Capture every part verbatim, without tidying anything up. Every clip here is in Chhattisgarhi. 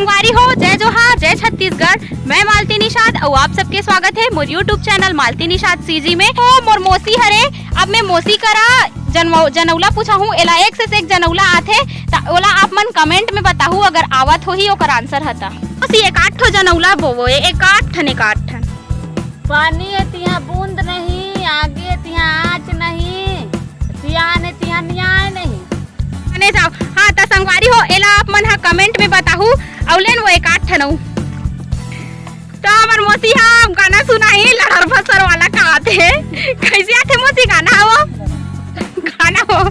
संगवारी हो, जय जोहार, जय छत्तीसगढ़। मैं मालती निषाद अउ आप सबके स्वागत हे मोर YouTube channel Malti Nishad CG में। ओ मोर मौसी हरे, अब मैं मौसी करा जनव-, जनौला पूछाहूँ। एला एक से एक जनौला आथे, त ओला आप मन कमेंट में बताहू अगर आवत होही ओकर आंसर ह त। मौसी, एक आठ ठो जनौला बोवो, एक आठ ठन, एक आठ ठन। पानी हे तिहाँ बूंद नहीं, आगी हे तिहाँ आँच नहीं, सियान हे तिहाँ न्याय नहीं। माने जाओ। हाँ, त संगवारी हो, एला आप मन ह कमेंट में बताहू, अउ लेन वो एक आठ ठन अउ। त हमर मौसी ह गाना सुनाही, लड़र भसर वाला का आथे। कैसे आथे मौसी गाना हो? गाना हो।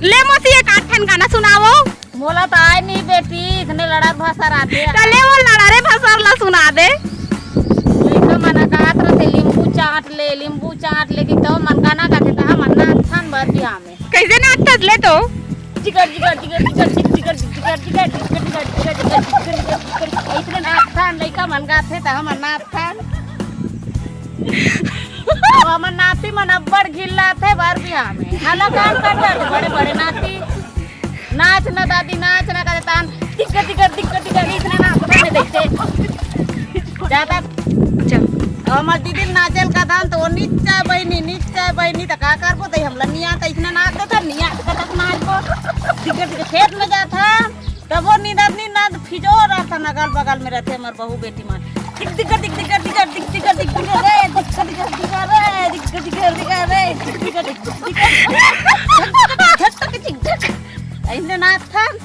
ले मौसी, एक आठ ठन गाना सुनावो। मोला त आय नहीं बेटी, इतने लड़र भसर आथे। त ले वो लड़रे भसर ला सुना दे। लइका मन ह गात रथे, "लींबू चाट ले, लींबू चाट ले," कि तो मन गाना गाथे, त हमन नाचथन बर बिहाव में। कैसे नाचथस ले तो? जिगर, जिगर, जिगर, जिगर, जिगर, जिगर, जिगर, जिगर, जिगर, जिगर, जिगर, जिगर, जिगर, जिगर, जिगर। अइसने नाचथन, लइका मन गाथे त हमन नाचथन। अब हमर नाती मन अब्बड़ घिल्लाथे बर बिहाव में। हला काम करथे बड़े बड़े नाती। नाच न दादी, नाच न करे तान। जिगर, जिगर, जिगर, जिगर, अइसने नाचथन देखथे। जादा अच्छा। हमर दीदी ल नाचे ल कथन त वो निच्चा बहिनी, निच्चा बहिनी त का करबो दई, हमला निया त इसने नाच देथन, निया त कतक नाचबो। दिग्गे दिग्गे खेत में जाथन, तबो नींदत नींदत फिजो रहथन, अगल बगल में रहथे हमर बहू बेटी मन। दिग दिग दिग दिग दिग दिग दिग दिग दिग रे, दिग दिग दिग रे, दिग दिग दिग रे, दिग दिग दिग दिग। झक झक झक झक। अइसने नाचथन।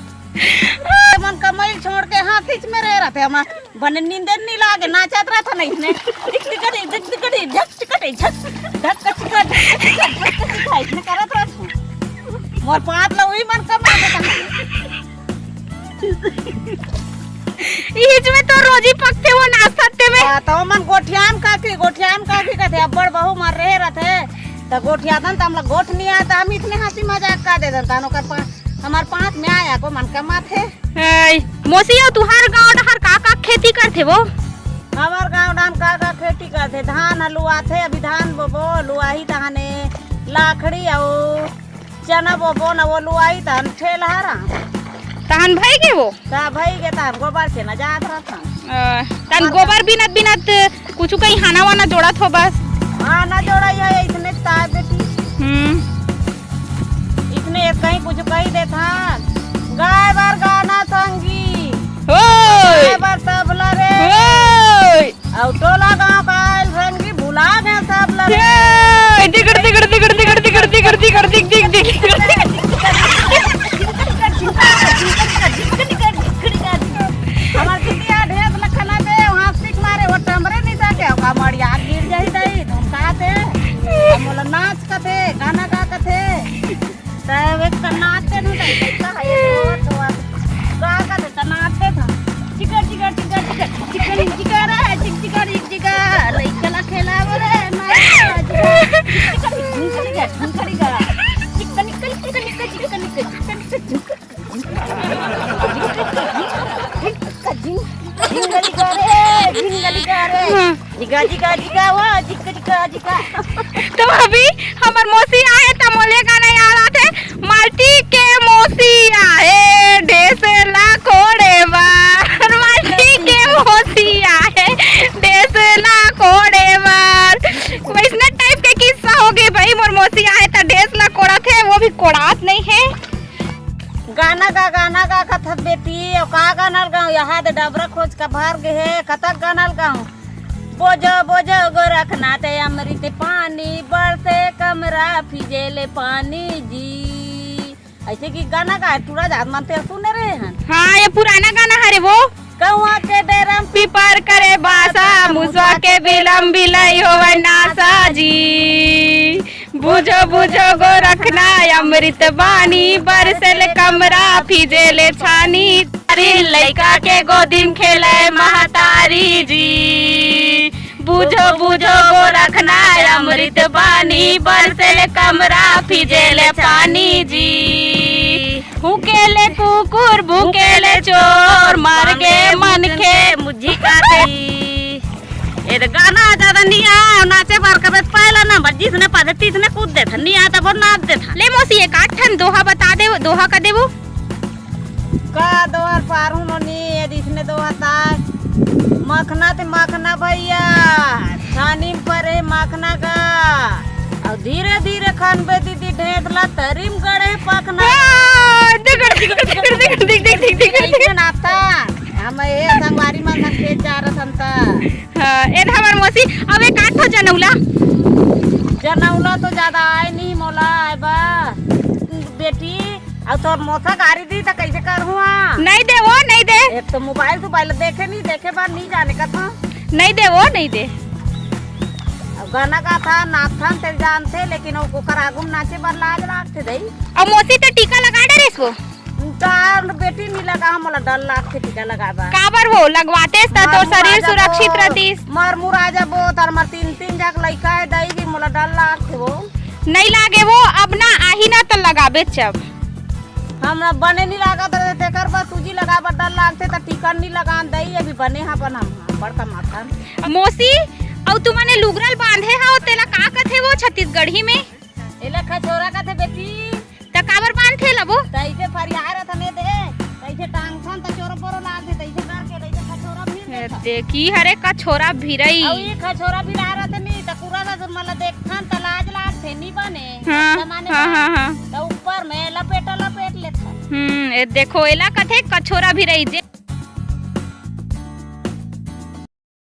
मन कमई छोड़ के हाथीच में रहे रहथे हमर। बने नींदे नी लागे, नाचत रहत नहीं ने। टिक टिक टिक, टिक टिक टिक, झक टिक टिक, झक, धक टिक टिक, झक टिक टिक, ऐसने करत रहत। मोर पाँच लउई मन कमा देता। इच में तो रोजी पकथे वो नाचत ते में। हाँ, तो मन गोठियान काकी, गोठियान काकी कथे, अब्बड़ बहू मर रहे रहथे। त गोठियातन त हमला गोठ नहीं आता, हम इतने हंसी मजाक का दे देता, ओकर पा-, हमार पाँच में आया को मन कमाथे। हाय, मौसी, अउ तुहार गांव डहर का का खेती करथे वो? हमर गांव डहर का का खेती करथे? धान ह लुआथे, अभी धान बोबो, लुआही तहने लाखड़ी अउ चना बोबो न, वो लुआही तहन ठेलहा रहा। तहन भई गे वो? त भई गे, तहन गोबर से न जात रहथन। अ, तहन गोबर बिनत बिनत कुछु कहीं हाना वाना जोड़त हो बस? हाना जोड़ई हे, इतने ताय बेटी। हम्म। इतने कहीं कुछ कही देथन। गाय बर गाना संगी। ओए। गाय बर तबला रे। ओए। अउ टोला गांव का आयल संगी भुला गए सब लगे। ए, दिगड़, दिगड़, दिगड़, दिगड़, दिगड़, दिगड़, दिगड़, दिग, दिग, दिग, दिगड़, दिगड़। हमार दीदी आ ढेर लखना दे, वहाँ सीख मारे, वो टमरे नहीं सके, ओका मड़िया गिर जाई दई, धमका दे। अब बोला नाच कथे, गाना गा कथे। तब एक कनाते न लइका है, तो, तो, का करे, कनाते था। चिकर, चिकर, चिकर, चिकर, चिकर, चिकर, है, चिक, चिकर, चिक, चिकर, लइका ला खेला बोले, ना, चिकर, चिकर, चिकर, चिकर, चिकर, चिकर, चिकर, चिकर, चिकर, चिकर, चिकर, चिकर, चिकर, चिकर, झिंगली का रे, झिंगली का रे। हाँ। जिगा, जिगा, जिगा, वा, जिगा, जिगा, जिगा। तो अभी हमर मौसी आहे त मोले गाना याद आथे, माटी के मौसी आहे, देश ला कोड़े बर। माटी के मौसी आहे, देश ला कोड़े बर। वैसने टाइप के किस्सा हो गे भाई, मोर मौसी आहे त देश ला कोड़ाथे, वो भी कोड़ात नहीं है। गाना गा, गाना गा कथस बेटी, अउ का गाना ल गाऊं? यहाँ दे डबरा खोज का भर गे हे, कतक गाना ल गाऊं? बोझो, बोझो गोरखनाथ अमृत पानी, बरसे कमरा फिजेले पानी जी। ऐसे कि गाना गा, टूरा जात मन ते सुने रहे हन। हाँ, ये पुराना गाना हरे वो। कौआ के डेरम पीपर करे बासा, मुसवा के बेलम बिलाई होवे नासा जी। बुझो, बुझो गोरखना अमृत बानी, बरसेल कमरा फिजेले छानी। तारी लइका के गोदी म खेले महतारी जी। बुझो, बुझो गोरखना अमृत बानी, बरसेल कमरा फिजेले पानी जी। भूकेले कुकुर, भूकेले चोर, मर गे मनखे। मुझी काटे। ए त गाना ज्यादा नहीं आ, नाचे बर कबे पहला नंबर, जिसने पढ़े तीसने कूद देथा, नहीं आ तब नाच देथा। ले मौसी, एक आठ ठन दोहा बता दे, दोहा का देबो। का दोहर पारहूं नोनी, ए दिखने दोहता। मखना ते मखना भैया, छानी में परे मखना का। अउ धीरे धीरे खानबे दीदी, ढेंस ला तरी में गड़े पखना। आ, देख, देख, देख। ऐसे नाता, हम ए संगवारी मन संग खेत जा रहन त। हाँ, ए हमर मौसी, अब एक आध ठो जनौला। जनौला तो ज्यादा आए नहीं मोला, आए बा। बेटी, अउ तोर मोथा गारी दी त कइसे करहूं? हाँ। नहीं दे वो, नहीं दे। एक तो मोबाइल तोबाइल देखे नहीं, देखे बार नहीं जाने का था। नहीं दे वो, नहीं दे। अब गाना गाथा, नाचथन ते जानथे, लेकिन ओ-, ओकर आगू में नाचे बर लाज लागथे दई। अब मौसी ते टीका लगा डरेस वो। तार बेटी नहीं लगा, हम मोला डर लागथे टीका लगाबा। काबर वो? लगवातेस त तोर शरीर सुरक्षित रहतिस। मर मुरा जाबो, तार मर तीन तीन जग लइका है दई जी, मोला डर लागथे वो। नहीं लागे वो, अब ना आही ना त लगाबे जब। हम ना बने नहीं लागत रहे, तेकर बर सूजी लगाए बर डर लागथे, त टीका नहीं लगान दई, अभी बने हा अपन हम, बड़का माथन। मौसी, अउ तुमने लुगरल बांधे हा, तेला का कथे वो छत्तीसगढ़ी में? एला खछोरा कथे बेटी। त काबर बांधथे ला वो? तइसे फरियाए रथन ए दे, तइसे टांगथन त चोरो बोरो लागथे, तइसे करके तइसे खछोरा मिल ए, देथे। देखी हरे कछोरा भिरई। अउ ई खछोरा भिरा रथे नी, त कुरा ससुर मन ला देखथन त लाज लागथे, नी बने। हाँ, जमाने हाँ, में। हाँ, हाँ। त ऊपर में लपेटा लपेट लेथन। हम्म, ए देखो, एला कथे कछोरा भिरई। जे